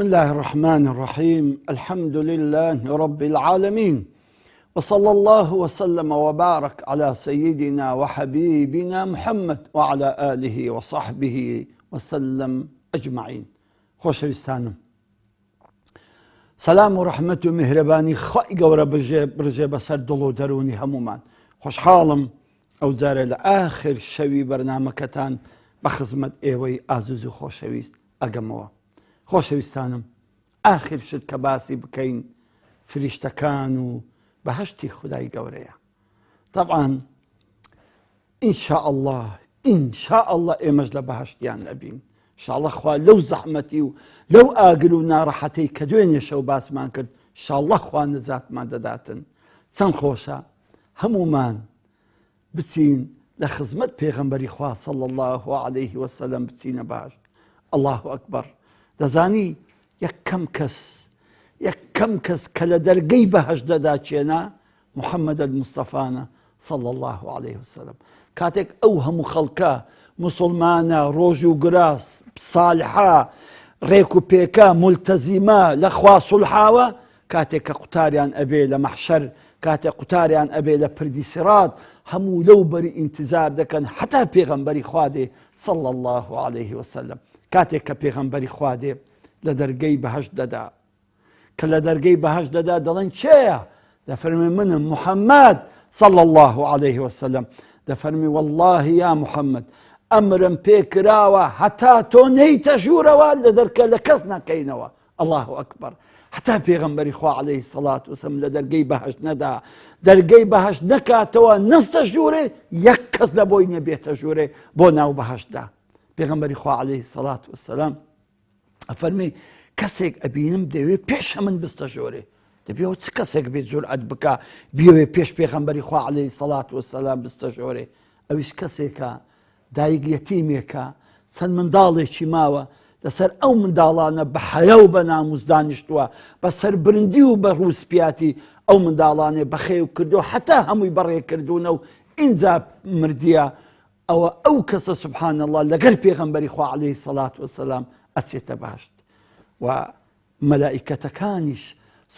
الله الرحمن الرحيم الحمد لله رب العالمين وصلى الله وسلم وبارك على سيدنا وحبيبنا محمد وعلى آله وصحبه وسلم أجمعين خۆشەویستانم سەلام و ڕەحمەت و میهرەبانی خوای گەورە بژێ برژێ بەسەر دڵ و دەروونی هەمومان خۆشحاڵم ئەو جارە لە ئاخر شەوی بەرنمەکەتان بە خزمەت ئێوەی ئازیز و خۆشەویست ئەگەمەوە خۆشەویستانم ئاخر شت کە باسی بکەین فریشتەکان و بەهشتی خدای گەورەیە طبعا ان شاء اللە ان شاء اللە ئێمەش لە بەهەشتیان ئەبین شاءاللە خوا لەو زەحمەتی و لەو ئاگر و ناڕەحەتەی کە دوێنێ شەو باسمان کرد شاءاللە خوا نەجاتمان دەداتن چەند خۆشە هەمومان بچین لە خزمەت پێغەمبەری خوا صلی الله علیه وسلم بچینە باش الله ئەکبەر دەزانی یەکەم کەس یەکەم کەس کە لە دەرگەی بەهەشت دەدا چێنا محمد المصطفانە صلی اللە علیه وسلم کاتێک ئەو هەموو خەڵکە مسلمانە ڕۆژ و گراس ساڵحە ڕێک و پێکە ملتەزیمە لە خوا سوڵحاوە کاتێک کە قوتاریان ئەبێ لە مەحشەر کاتێک قوتاریان ئەبێ لە پردی سرات هەموو لەو بەری ئینتزار دەکەن حتا پێغەمبەری خوا دێ صلى الله عليه وسلم کاتێک کە پێغەمبەری خوا دێ لە دەرگەی بەهەشت دەدا کە لە دەرگەی بەهەشت دەدا دەڵێن کێیە؟ دەفەرمی منم محەممەد صلى الله عليه وسلم دەفەرمی والله یا محەممەد ئەمرم پێکراوە هەتا تۆ نەیتە ژوورەوە لە دەرکە لە کەس نەکەینەوە الله ئەکبەر هەتا پێغەمبەری خوا عليه سەڵات وسم لە دەرگەی بەهشت نەدا دەرگەی بەهشت نەکاتەوە نەستە ژوورێ یەک کەس لە بۆی نەبێتە ژوورێ بۆ ناو بەهشتدا پێغەمبەری خوا عليه سەڵات وسلام ئەفەرمێ کەسێک ئەبینم دەوێ پێش ئەمن بستە ژۆرێ دەبێەوە چ کەسێک بێت جورئەت بکە بیەوێ پێش پێغەمبەری خوا عەلەیهی سەڵات وسەلام بستە ژۆرێ ئەویش کەسێکە دایک یەتیمێکە چەند منداڵێکی ماوە لەسەر ئەو منداڵانە بە حەیا و بە ناموس دانیشتووە بە سەربرندی و بە ڕووسپیاتی ئەو منداڵانێ بەخێو کردو حتا هەمووی بەڕێ کردوونە و ئینجا مردیە ئەوە ئەو کەسە سبحان اللە لەگەل پێغەمبەری خوا علیه الصلاة والسلام ئەچێتە بەهەشت و مەلائیکەتەکانیش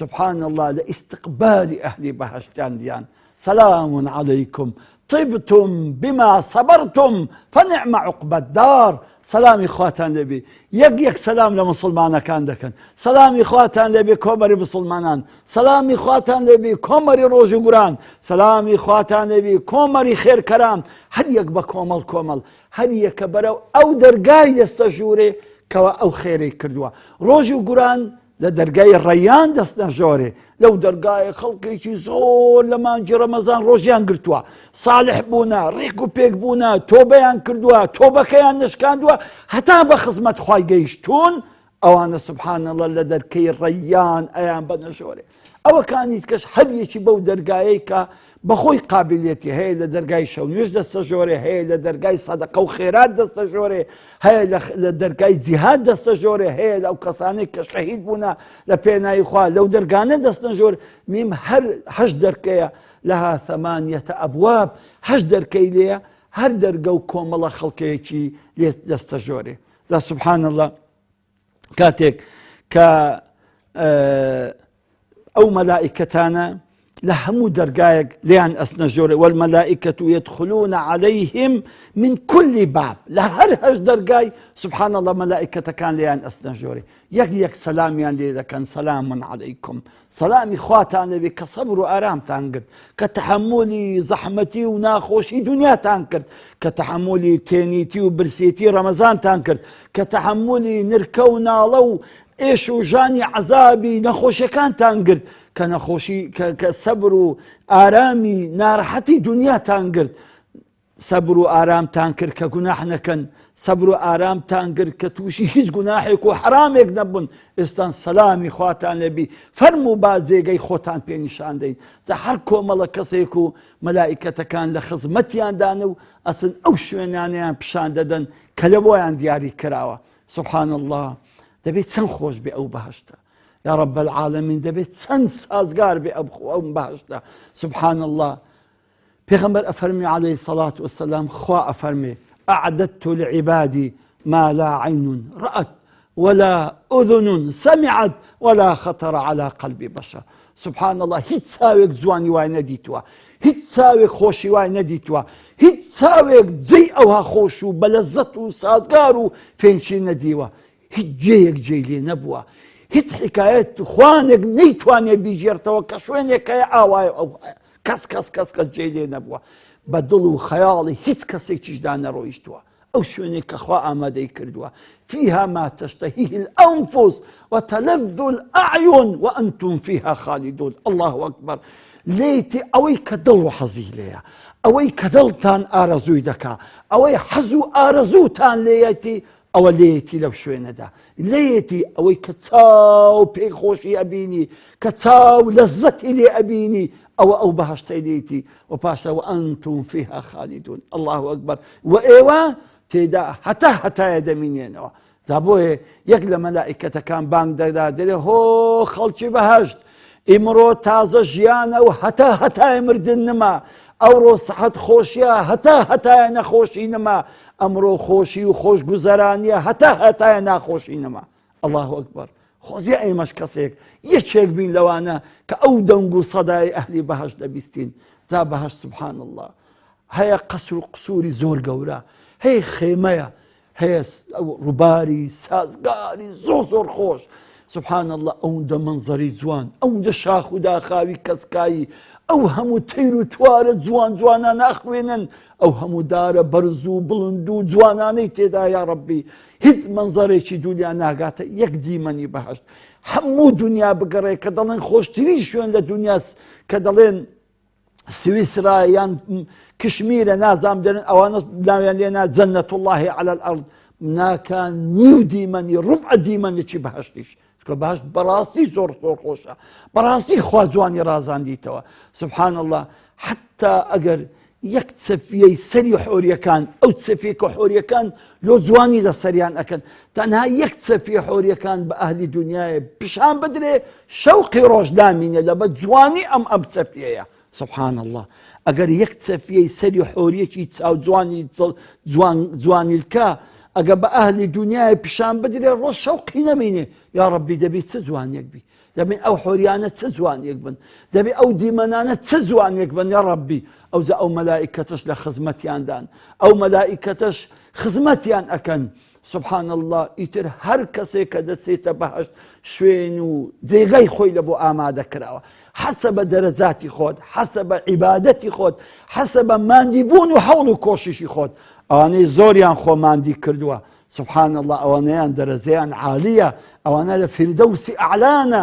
سبحان اللە لە ئیستقبالی ئەهلی بەهەشتیان دیان سلام علیکم طبتم بما صبرتم فنعم عقبى الدار سەلامی خواتان لێبی یەک یەک سەلام لە مسلمانەکان دەکەن سەلامی خواتان لێبی کۆمەری مسلمانان سەلامی خواتان لێبی کۆمەری ڕۆژ و گوران سەلامی خواتان لێبی کۆمەری خێرکەران هەر یەک بە کۆمەڵ کۆمەڵ هەر یەکە بەرەو ئەو دەرگای دەستە ژوورێ کەوا ئەو خێرەی کردووە ڕۆژ و گوران لە دەرگای ڕەیان دەستنە ژۆرێ لەو دەرگای خەڵکێکی زۆر لە مانگی ڕەمەزان ڕۆژیان گرتووە ساڵح بوونە ڕێک و پێک بوونە تۆبەیان کردووە تۆبەکەیان نشکاندووە هەتا بە خزمەت خوای گەیشتون ئەوانە سبحان اللە لە دەرکەی ڕەیان ئەیان بەنە ژۆرێ ئەوەکانی کەش هەر یەکی بەو دەرگایەی کە بەخۆی قابلیەتی هەیە لە دەرگای شەو نوێژ دەستە ژۆرێ هەیە لە دەرگای سەدەقە و خێرات دەستە ژۆرێ هەیە لە دەرگای جیهاد دەستە ژۆرێ هەیە لەو کەسانێک کە شەهید بوونە لە پێناوی خوا لەو دەرگانە دەستە ژۆر میم هەر هەشت دەرکەیە لەها ثمانية أبواب هەشت دەرکەی لێیە هەر دەرگە و کۆمەڵە خەڵکەیەکی لێ دەستە ژۆرێ جا سبحان اللە کاتێک کە ئەو مەلائکەتانە لە هەموو دەرگایەک لیان ئەسنە ژۆرێ والملائکة يدخلون عليهم من كل باب لە هەر هەش دەرگای سبحان الله مەلائکەتەکان لیان ئەسنە ژۆرێ یەک یەک سەلامیان لێ دەکەن سەلام علیکم سەلامی خواتان لێبێ کە سەبر و ئارامتان گرت کە تەحەمولی زەحمەتی و ناخۆشی دنیاتان کرد کە تەحەمولی تێنیتی و برسێتی ڕەمەزانتان کرد کە تەحەمولی نرکە و ناڵە و ئێش و ژانی عەزابی نەخۆشیەکانتان گرت کە نەخۆشی کە سەبر و ئارامی ناڕەحەتی دنیاتان گرت سەبر و ئارامتان کرد کە گوناح نەکەن، سەبر و ئارامتان گرت کە تووشی هیچ گوناحێک و حەرامێک نەبوون، ئێستان سەلامی خواتان لێبی، فەرموو با جێگەی خۆتان پێ نیشان دەین. جا هەر کۆمەڵە کەسێک و مەلائیکەتەکان لە خزمەتیاندان و ئەچن ئەو شوێنانەیان پیشان دەدەن کە لە بۆیان دیاری کراوە. سبحان اللە دەبێ چەند خۆش بێ ئەو بەهەشتە. یا رب العالمین دەبێ چەند سازگار بێ ئەو بەهەشتە. سبحان اللە پێغەمبەر ئەفەرموێ علیە الصلوة والسلام خوا ئەفەرموێ اعددت لعبادی ما لا عین رأت. ولا اذن سمعت ولا خطر على قلب بشر. سبحان اللە هیچ چاوێک جوانی وای نەدیتووە، هیچ چاوێک خۆشی وای نەدیتووە، هیچ چاوێک جێی ئەوها خۆش و بەلەزەت و سازگار و فێنکی نەدیوە، هیچ جێیەک جێی لێ نەبووە، هیچ حکایەت خوانێک نەیتوانێ بیگێڕتەوە کە شوێنێک هەیە ئاوایە ئەوهایە، کەس کەس کەس کەس جێی لێ نەبووە، بە دڵ و خەیاڵی هیچ کەسێکیشدا نەڕۆیشتووە. ئەو شوێنەی کە خوا ئامادەی کردووە، فیها ما تشتهیه الانفس وتلذ الاعین وانتم فیها خالدون. اللە اکبر لێیتی ئەوەی کە دڵ و حەزی لێیە، ئەوەی کە دڵتان ئارەزووی دەکا، ئەوەی حەز و ئارەزووتان لێیەتی ئەوە لێیەتی لەو شوێنەدا لێیەتی، ئەوەی کە چاو پێی خۆشی ئەبینی، کە چاو لەزەتی لێ ئەبینی، ئەوە ئەو بەهەشتەی لێیتی. و پاشا وانتم فیها خالدون. اللە اکبر و ئێوە تێدا هەتا هەتایە دەمینێنەوە. جا بۆیە یەک لە مەلائیکەتەکان بانگ دەدا دەرێ هۆ خەڵکی بەهەشت، ئیمڕۆ تازە ژیانە و هەتا هەتایە مردن نما، ئەوڕۆ سەحەت خۆشیە هەتا هەتایە نەخۆشی نما، ئەمڕۆ خۆشی و خۆشگوزەرانیە هەتا هەتایە ناخۆشی نما. اللە اکبر خۆزیە ئێمەش کەسێک یەکێک بین لەوانە کە ئەو دەنگ و سەدای ئەهلی بەهەشت دەبیستین. جا بەهەشت سبحان اللە هەیە قەسر و قسووری زۆر گەورە هەیە، خێمەیە هەیە، ڕووباری سازگاری زۆر زۆر خۆش. سبحان اللە ئەوەندە مەنزەری جوان، ئەوەندە شاخ و داخاوی کەسکایی، ئەو هەموو تەیر و توارە جوان جوانانە ئەخوێنن، ئەو هەموو دارە بەرز و بڵند و جوانانەی تێدا، یا ڕەبی هیچ مەنزەرێکی دونیا ناگاتە یەک دیمەنی بەهەشت. هەموو دنیا بگەڕێ کە دەڵێن خۆشترین شوێن لە دنیاس، کە دەڵێن سویسرا یان کشمیرە نازام دەرن ئەوانە ناویان لێنا جەنەت الله على الأرض، ناکان نیو دیمەنی ڕوبع دیمەنێکی بەهەشتیش. چونکە بەهەشت بەڕاستی زۆر زۆر خۆشە، بەڕاستی خوا جوانی ڕازاندیتەوە. سبحان الله حتا ئەگەر یەک چەفیەی سەری حۆریەکان، ئەو چەفیە کە حۆریەکان لۆ جوانی لە سەریان ئەکەن، تەنها یەک چەفیە حۆریەکان بە ئەهلی دنیاە پیشان بدرێ شەوقی ڕۆژ نامینێ لە بە جوانی ئەم ئەم چەفیەیە. سبحان الله ئەگەر یەک چەفیەی سەری حۆریەکی چاو جوانی جوان جوانیلکە ئەگە بە ئەهلی دنیای پیشان بدرێ ڕۆژ شەوقی نەمینێ، یا ڕەبی دەبی چ جوانیەک بی، دەبێ ئەو حۆریانە چ جوانیەک بن، دەبێ ئەو دیمەنانە چ جوانیەک بن، یا ڕەبی. ئەوجا ئەو مەلائیکەتەش لە خزمەتیاندان، ئەو مەلائیکەتەش خزمەتیان ئەکەن. سبحان اللە ئیتر هەر کەسێک کە دەچێتە بەهەشت شوێن و جێگای خۆی لە بۆ ئامادە کراوە، حەسە بە دەرەجاتی خۆت، حەسە بە عیبادەتی خۆت، حەسە بە ماندی بوون و هەوڵ و کۆششی خۆت. ئەوانەی زۆریان خۆ ماندی کردووە سبحان اللە ئەوانەیان دەرەجەیان عالیە، ئەوانە لە فیردەوسی ئەعلانە.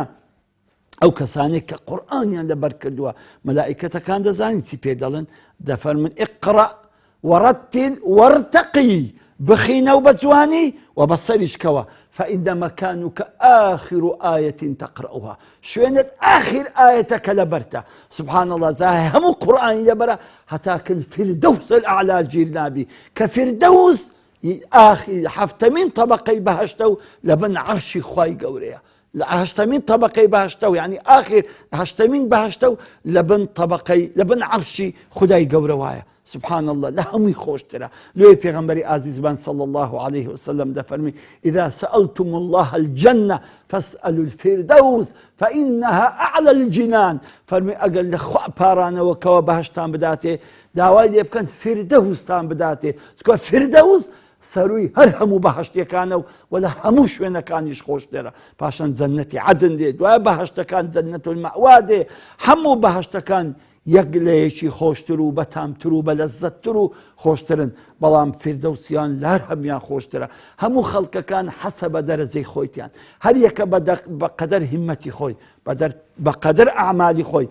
ئەو کەسانێک کە قورئانیان لەبەر کردووە مەلائیکەتەکان دەزانین چی پێ دەڵێن؟ دەفەرمن اقرأ ورتل وارتقی، بخینە و بە جوانی و بە سەریشکەوە، فإن مكانك آخر آية تقرأها، شوێنت ئاخر ئایەتە کە لەبەرتە. سبحان الله جا هەموو قورئانی لەبەرە هەتا کن فردەوس الأعلى گیر نابی، کە فردەوس ئاخر حەفتەمین طبقەی بەهەشتە و لەبن عەرشی خوای گەورەیە. لە هەشتەمین تەبەقەی بەهەشتە و یعنی ئاخر هەشتەمین بەهەشتە و لە بن تەبەقەی لە بن عەرشی خدای گەورە وایە. سبحان الله لە هەمووی خۆشترە. لۆیە پێغەمبەری ئازیزمان صلی الله عليه وسلم دەفەرمی إذا سألتم الله الجنة فاسألوا الفردوس فإنها أعلى الجنان. فەرمی ئەگەر لە خوا پارانەوە کەوە بەهەشتان بداتێ داوای لێ بکەن فردەوستان بداتێ، چونکە فردەوس سەرووی هەر هەموو بەهەشتیەکانە و وە لە هەموو شوێنەکانیش خۆشترە. پاشان جەنەتی عەدن دێ، دوای بەهەشتەکان جەنەت المەئوا دێ، هەموو بەهەشتەکان یەک لە یەکی خۆشتر و بەتامتر و بەلەزەتتر و خۆشترن، بەڵام فیردەوسیان لە هەر هەموویان خۆشترە. هەموو خەڵکەکان حەسە بە دەرەجەی خۆیتیان، هەر یەکە بە قەدەر هیمەتی خۆی، بەقەدەر ئەعمالی خۆی،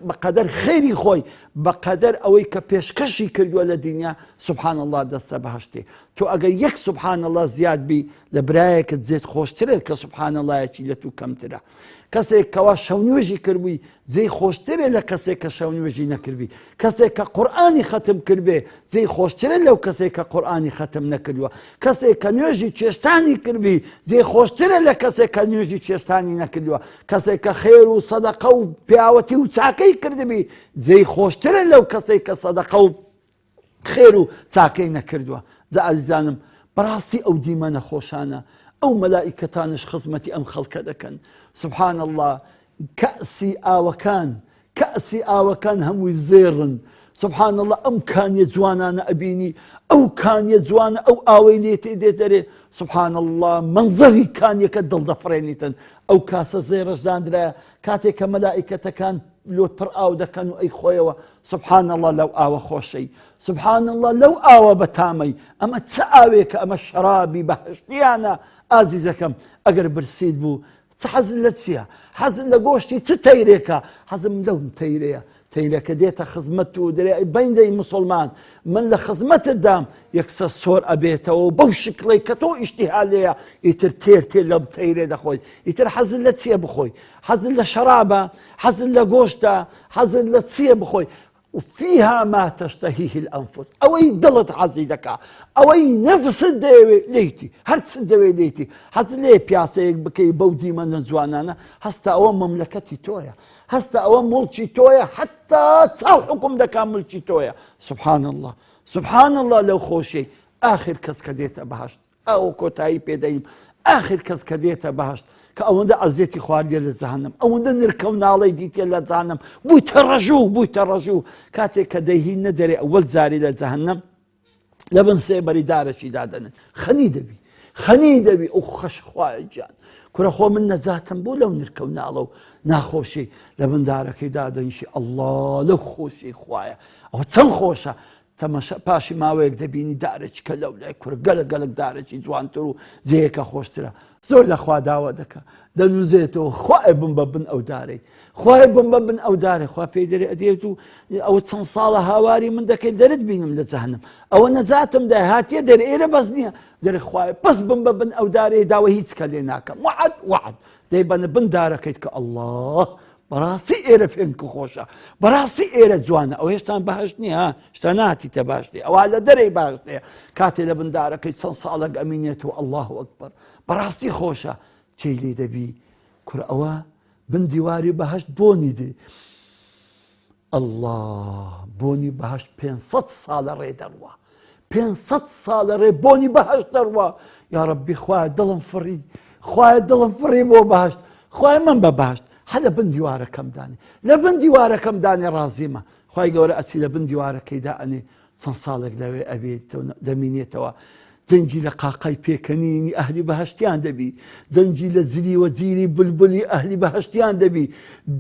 بەقەدەر خێری خۆی، بەقەدەر ئەوەی کە پێشکەشی کردووە لە دنیا. سبحان الله دەستە بەهشتێ. تۆ ئەگەر یەک سبحان الله زیاد بی لە برایەکت زێت خۆشترە کە سبحان اللهیەکی لە تو کەمترە. کەسێک کەوا شەونوێژی کردبووی جێی خۆشترە لە کەسێک کە شەونوێژی نەکردبی. کەسێک کە قورئانی خەتم کردبێ جێی خۆشترە لەو کەسێک کە قورئانی خەتم نەکردووە. کەسێک کە نوێژی چێشتانی کردبی جێی خۆشترە لە کەسێک کە نوێژی چێشتانی نەکردووە. کەسێک کە خێر و سەدەقە و پیاوەتی و چاکەی کردبی جێی خۆشترە لەو کەسێک کە سەدەقە و خێر و چاکەی نەکردووە. جا ئازیزانم بەڕاستی ئەو دیمەنە خۆشانە. ئەو مەلائیکەتانش خزمەتی ئەم خەڵکە دەکەن سبحان اللە کەسی ئاوەکان کەسی ئاوەکان هەمووی زێڕن سبحان اللە ئەم کانیە جوانانە ئەبینی ئەو کانیە جوانە ئەو ئاوەی لێ تێ دێت دەرێ سبحان اللە منزەری کانیەکە دڵ دەفڕێنیتن ئەو کاسە زێڕەش دانرایە کاتێک کە مەلائیکەتەکان لۆت پڕ ئاو دەکەن و ئەی خۆیەوە سبحان اللە لەو ئاوە خۆشەی سبحان اللە لەو ئاوە بەتامەی ئەمە چ ئاوێکە ئەمە شەرابی بەهشتیانە ئازیزەکەم ئەگەر برسیت بوو چ حەزت لە چییە؟ حەزت لە گۆشتی چ تەیرێکە؟ حەزم لەو تەیرەیە. تەیرەکە دێتە خزمەت و دەرێ ئەی بەندەی مسوڵمان من لە خزمەتتدام یەکسەر سۆر ئەبێتەوە و بەو شکڵەی کە تۆ ئیشتیها لێیە ئیتر تێر تێر لەم تەیرێ دەخۆی ئیتر حەزت لە چییە بخۆی؟ حەزت لە شەرابە؟ حەزت لە گۆشتە؟ حەزت لە چییە بخۆی؟ فیها ما تشتهیه الانفس ئەوەی دڵت حەزی دەکا ئەوەی نەفست دەیەوێ لێیتی هەرچت دەوێ لێیتی حەز لێ پیاسەیەک بکەی بەو دیمەنە جوانانە هەستە ئەوە مەملەکەتی تۆیە هەستە ئەوە مڵکی تۆیە حتا چاو حکوم دەکا ملکی تۆیە سبحان الله سبحان الله لەو خۆشی ئاخر کەس کە دێتە بەهشت ئەو کۆتایی پێدەیم ئاخر کەس کە دێتە بەهشت کە ئەوەندە ئەزیەتی خواردیە لە جەهەنەم ئەوەندە نرکە و ناڵەی دیتە لە جەهەنەم بوویتە ڕەژوو بوویتە ڕەژوو کاتێک کە دەیهی نەدەرێ ئەوەل جاری لە جەهەنەم لە بن سێبەری دارەکی دادەنن خەنی دەبی خەنی دەبی ئەو خەش خوایە گیان کورە خۆ من نەجاتم بوو لەو نرکە و ناڵە و ناخۆشی لە بن دارەکەی دادەنیشی ئەڵڵا لەو خۆشی خوایە ئەوە چەند خۆشە تەمەشا پاشی ماوەیەک دەبینی دارێکی کە لەو لای کورە گەلک گەلک دارێکی جوانتر و جێیەکە خۆشترە زۆر لە خوا داوا دەکا دەنوزێتەوە خوای بم بە بن ئەو دارەی خوای بم بە بن ئەو دارێ خوا پێی دەرێ ئەدێت و ئەوە چەند ساڵە هاواری من دەکەی دەرت بینم لە جەهەنم ئەوە نەجاتم دای هاتیە دەرێ ئێرە بەس نییە دەرێ خوای بەس بم بە بن ئەو دارەی داوە هیچ کە لێ ناکەم وعد وعد دەیبەنە بن دارەکەیت کە ئەڵڵا بەڕاستی ئێرە فێنک و خۆشە بەڕاستی ئێرە جوانە ئەو هێشتان بەهشت نییە شتا ناتیتە باشتێ ئەوە لە دەرەی باشتێ کاتێ لە بندارەکەی چەند ساڵێک ئەمینێت و الله ئەکبەر بەڕاستی خۆشە چی لێ دەبی کورە ئەوە بن دیواری بەهشت بۆنی دێ ئەڵڵا بۆنی بەهشت 500 ساڵە ڕێ دەڕوا 500 ساڵە ڕێ بۆنی بەهشت دەڕوا یا ڕەبی خوایە دڵم فڕی خوایە دڵم فڕی بۆ بەهشت خوای من بە بەهشت هەر لە بن دیوارەکەم دانێ لە بن دیوارەکەم دانێ ڕازیمە خوای گەورە ئەچی لە بن دیوارەکەیدا ئەنێ چەند ساڵێک لەوێ ئەبێت دەمینێتەوە دەنگی لە قاقای پێکەنینی ئەهلی بەهەشتیان دەبی دەنگی لە زریوە زیری بولبولی ئەهلی بەهەشتیان دەبی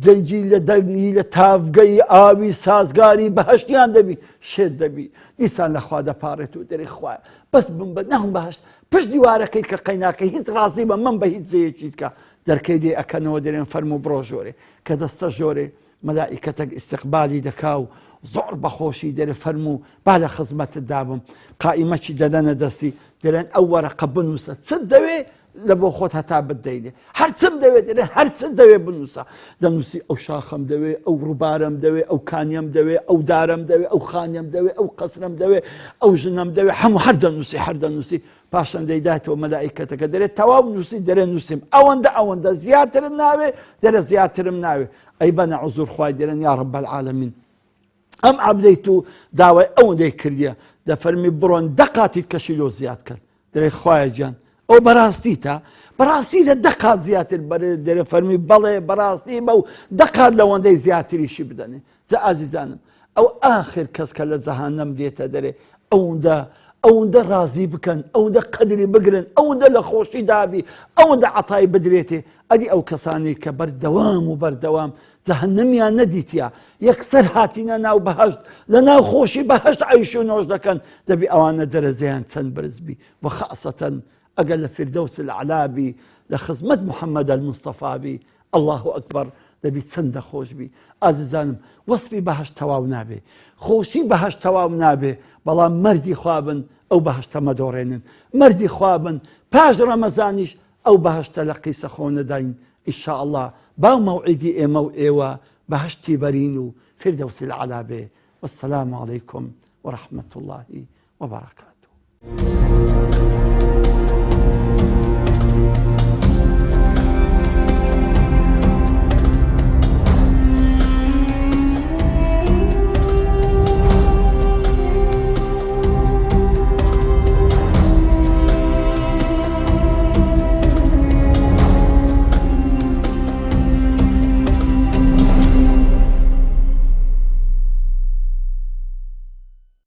دەنگی لە دەنگی لە تاڤگەی ئاوی سازگاری بەهەشتیان دەبی شێت دەبی دیسان لە خوا دەپاڕێت و دەرێ خوایە بەس بم بە نەهم بەهەشت پشت دیوارەکەی کە قەیناکە هیچ ڕازی بە من بە هیچ جێیەکی کە دەرکەی لێ ئەکەنەوە دەرێن فەرموو بڕۆ ژۆرێ کە دەستە ژۆرێ مەلائیکەتەک ئیستقبالی دەکا و زۆر بەخۆشی دەرێ فەرموو با لە خزمەتت دابم قائیمەکی دەدەنە دەستی دەرێن ئەو وەرەقە بنووسە چت دەوێ لە بۆ خۆت هەتا بتدەینێ هەرچم دەوێت دەرێ هەرچت دەوێ بنووسە دەنووسی ئەو شاخەم دەوێ ئەو ڕووبارەم دەوێ ئەو کانیەم دەوێ ئەو دارەم دەوێ ئەو خانیەم دەوێ ئەو قەسرەم دەوێ ئەو ژنەم دەوێ هەموو هەر دەنووسی هەر دەنووسی پاشان دەیداتەوە مەلائیکەتەکە دەرێ تەواو نووسی دەرێ نووسیم ئەوەندە ئەوەندە زیاترم ناوێ دەرێ زیاترم ناوێ ئەی بەنە عزور خوای دەرێن یا رب العالمین ئەم عەبدەی تو داوای ئەوەندەی کردیە دەفەرمی بڕۆن دە قاتیت کەشی لۆ زیاد کەن دەرێ خوایە گیان ئەو بەڕاستی تا بەڕاستی لە دە قات زیاتر بەرێ دەرێ فەرمی بەڵێ بەڕاستی بە و دە قات لەوەندەی زیاتریشی بدەنێ جا ئازیزانم ئەو ئاخر کەس کە لە جەهانەم دێتە دەرێ ئەوەندە ئەوەندە ڕازی بکەن ئەوەندە قەدری بگرن ئەوەندە لە خۆشی دابی ئەوەندە عەتای بدرێتێ ئەدی ئەو کەسانەی کە بەردەوام و بەردەوام جەهەنەمیان نەدیتە یەکسەر هاتینە ناو بەهشت لە ناو خۆشی بەهشت عیش و نۆش دەکەن دەبی ئەوانە دەرەجەیان چەند بەرز بی وخاصەتەن ئەگەر لە فردەوس الأعلى بی لە خزمەت محەممەد المصطفى بی اللە اکبر دەبی چەندە خۆش بی ئازیزانم وەسفی بەهەشت تەواو نابێ خۆشی بەهەشت تەواو نابێ بەڵام مەردی خوابن ئەو بەهەشتە مەدۆڕێنن مەردی خوابن پاش ڕەمەزانیش ئەو بەهەشتە لە قیسە خۆ نەداین ان شاء اللە با مەوعیدی ئێمە و ئێوە بەهەشتی بەرین و فردەوسی العلا بێ والسلام علیکم ورحمة اللە وبرکاته.